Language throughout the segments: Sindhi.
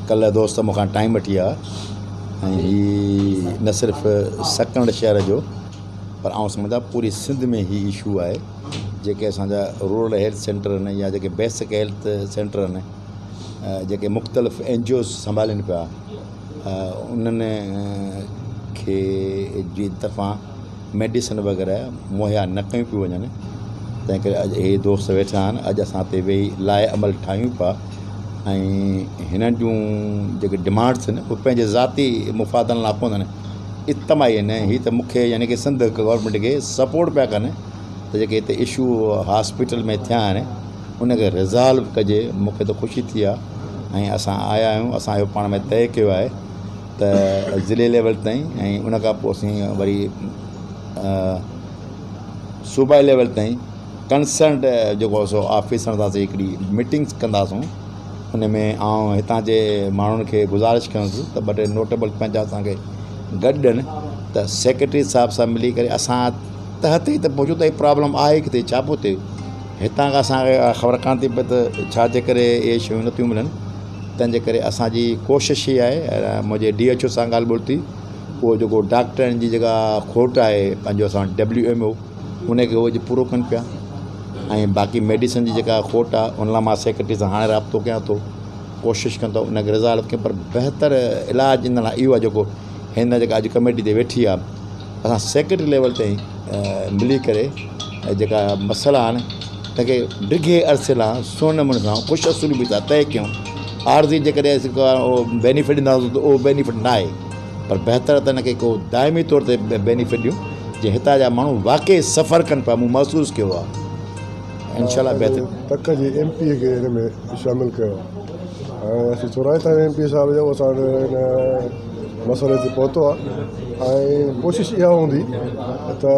ڪلهه دوست مون کان ٽائيم وٺي ويا ۽ هي نه صرف سڪرنڊ شهر جو پر آئون سمجهان ٿو پوري سنڌ ۾ هي اشو آهي جيڪي اسانجا رورل هيلٿ سينٽر آهن يا جيڪي بيسڪ هيلٿ سينٽر آهن جيڪي مختلف اين جي اوز سنڀالين پيا انهن کي جي طرفان ميڊيسن وغيره مهيا نه ڪيون پيون وڃن تنهن ڪري اڄ اهي دوست ويٺا آهن اڄ اسان هتي ويهي لاء عمل ٺاهيون پيا ۽ هنن جون جيڪي ڊمانڊس آهن اهي پنهنجي ذاتي مفادن لاء ڪونهن اجتماعي آهن هي ته مون کي يعني ڪي سنڌ گورنمينٽ کي سپورٽ پيا ڪن ته جيڪي هتي اشو هاسپيٽل ۾ ٿيا آهن ان کي ريزالو ڪجي مون کي ته خوشي ٿي آهي ۽ اسان آيا آهيون اسان اهو پاڻ ۾ طئي ڪيو آهي ته ضلعي ليول تائين ۽ ان کان پوء اسين وري صوبائي ليول تائين ڪنسرنڊ جيڪو سو آفيسرن سان اسين هڪڙي ميٽنگس ڪنداسون ان ۾ آئون هتان جي ماڻهن کي گذارش ڪندس ته ٻه ٽي نوٽيبل پنهنجا اسانکي گڏ ڏين ته سيڪريٽري صاحب سان ملي ڪري اسان تحت ئي ته پهچون ته هي پرابلم آهي ڪٿي ڇا پيو ٿئي هتان کان اسانکي خبر ڪانه ٿي پئي ته ڇا جي ڪري اهي شيون نٿيون ملن تنهن جي ڪري اسان جي ڪوشش هي آهي منهنجي ڊي ايڇ او سان ڳالهه ٻولهه ٿي اهو جيڪو ڊاڪٽرن جي جيڪا کوٽ آهي پنهنجو اسان وٽ ڊبليو ايم او ان کي اهو اڄ پورو ڪن پيا ۽ باقي ميڊيسن جي جيڪا کوٽ آهي ان لاء مان سيڪريٽري سان هاڻي رابطو ڪيان ٿو ڪوشش ڪندو ان کي ريزالو ڪيان پر بهتر علاج ان لاء اهو آهي جيڪو هن جيڪا اڄ ڪميٽي تي ويٺي آهي اسان سيڪريٽري ليول تائين ملي ڪري جيڪا مسئلا آهن تنهن کي ڊگهي عرصي لاء سهڻي نموني سان خوش اسلوبي سان طئي ڪيون. عارضي جيڪڏهن اسين ڪا بينيفٽ ڏينداسون ته اهو بينيفٽ نه آهي پر بهتر ته ان کي ڪو دائمي طور تي بينيفٽ ڏيون جيئن هتان جا ماڻهو واقعي سفر ڪن پيا مون محسوس ڪيو آهي انشاء الله بهتر. تڪ جي ايم پي اي کي ان ۾ شامل ڪيو آهي ۽ اسين ٿورائتا آهيون ايم پي اي صاحب جا اسان وٽ ان مسئلي تي پهتو آهي ۽ ڪوشش اها هوندي ته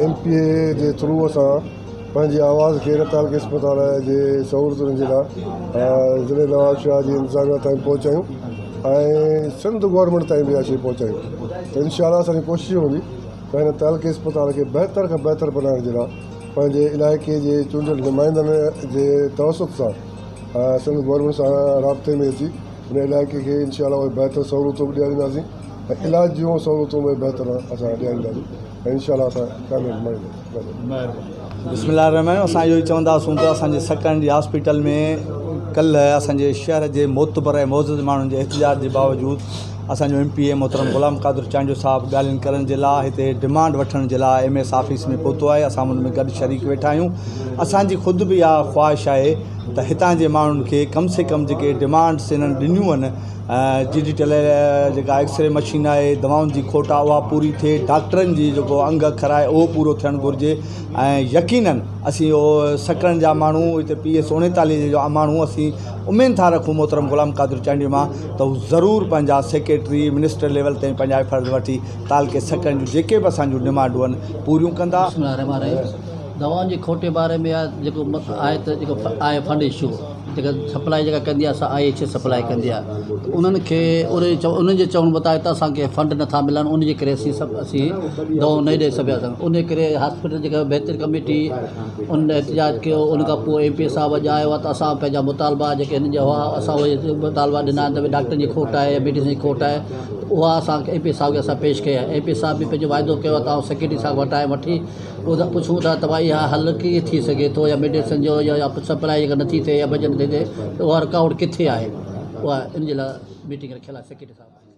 ايم پي اي جي ٿرو اسان پنهنجي آواز کي ان تعلقي اسپتال جي سهولتن جي لاء ضلعي نوابشاهه جي انتظاميا تائين پهچايون ۽ سنڌ گورنمينٽ تائين به اها شي پهچايون ته انشاء الله اسان جي ڪوشش هوندي ته هن تعلقي اسپتال کي بهتر کان بهتر بنائڻ جي لاء پنهنجي علائقي جي چونڊيل نمائندن جي توسط سان سنڌ گورنمينٽ سان رابطي ۾ اچي هن علائقي کي انشاء الله اهي بهتر سهولتون به ڏيارينداسين ۽ علاج جون سهولتون به بهتر اسان ڏيارينداسين ۽ انشاء الله اسان ڪاميابي ماڻينداسين. بسم الله الرحمن الرحيم اسان اهو ئي چونداسون ته اسان جي سڪرنڊ جي هاسپيٽل ۾ ڪلهه اسان جي شهر جي معتبر ۽ معزز ماڻهن جي احتجاج جي باوجود اسان جو ايم پي اي محترم غلام قادر چانڊيو صاحب ڳالهين ڪرڻ جي لاء هتي ڊمانڊ وٺڻ جي لاء ايم ايس آفيس ۾ پهتو آهي اسان ان ۾ گڏ شريڪ ويٺا آهيون اسان جي خود به اها خواهش آهي ته هتان جي ماڻهن کي ڪم سي ڪم جيڪي ڊمانڊس هنن ڏنيون آهن ڊجيٽل جيڪا ايڪسري مشين آهي دوائن جي کوٽ آهي اها پوري ٿئي ڊاڪٽرن جي جيڪو انگ اکر آهي اهو پورو ٿيڻ گهرجي ۽ يقينن اسين اهو سڪرنڊ جا ماڻهو هتي پي ايس اوڻيتاليهه جا ماڻهو اسين اميد ٿا رکون محترم غلام قادر چانڊيو مان ته هو ضرور پنهنجا سيڪريٽري منسٽر ليول تائين پنهنجا ايفرٽ وٺي تعلقي سڪرنڊ جون جيڪي به اسان جون ڊمانڊون آهن پوريون ڪندا. بسم الله الرحمٰن الرحيم دوائن جي کوٽ جي باري ۾ آهي جيڪو آهي ته جيڪو آهي فنڊ اشو جيڪا سپلائي جيڪا ڪندي آهي سا I H A supply ڪندي آهي ته انهن کي انهن جي چوڻ مطابق ته اسان کي فنڊ نٿا ملن ان جي ڪري اسين سڀ اسين دوائون نه ڏئي سگهياسين ان ڪري هاسپيٽل جيڪا بهتر ڪميٽي ان احتجاج ڪيو ان کان پوء ايم پي اي صاحب اڄ آيو آهي ته اسان پنهنجا مطالبا جيڪي هنن جا هئا اسان اهي مطالبا ڏنا آهن ته ڀئي ڊاڪٽرن جي کوٽ آهي يا ميڊيسن جي کوٽ آهي اها اسان ايم پي اي صاحب کي اسان پيش ڪئي آهي ايم پي اي صاحب به پنهنجو واعدو ڪيو آهي ته آئون سيڪريٽري صاحب وٽان وٺي اهو پڇون ٿا ته ڀائي اها حل ڪيئن ٿي سگهي ٿو يا ميڊيسن جو يا سپلائي جيڪا نٿي ٿئي يا بجيٽ نٿي ٿئي ته اها رڪاوٽ ڪٿي آهي اها ان جي لاء ميٽنگ رکيل آهي سيڪريٽري صاحب.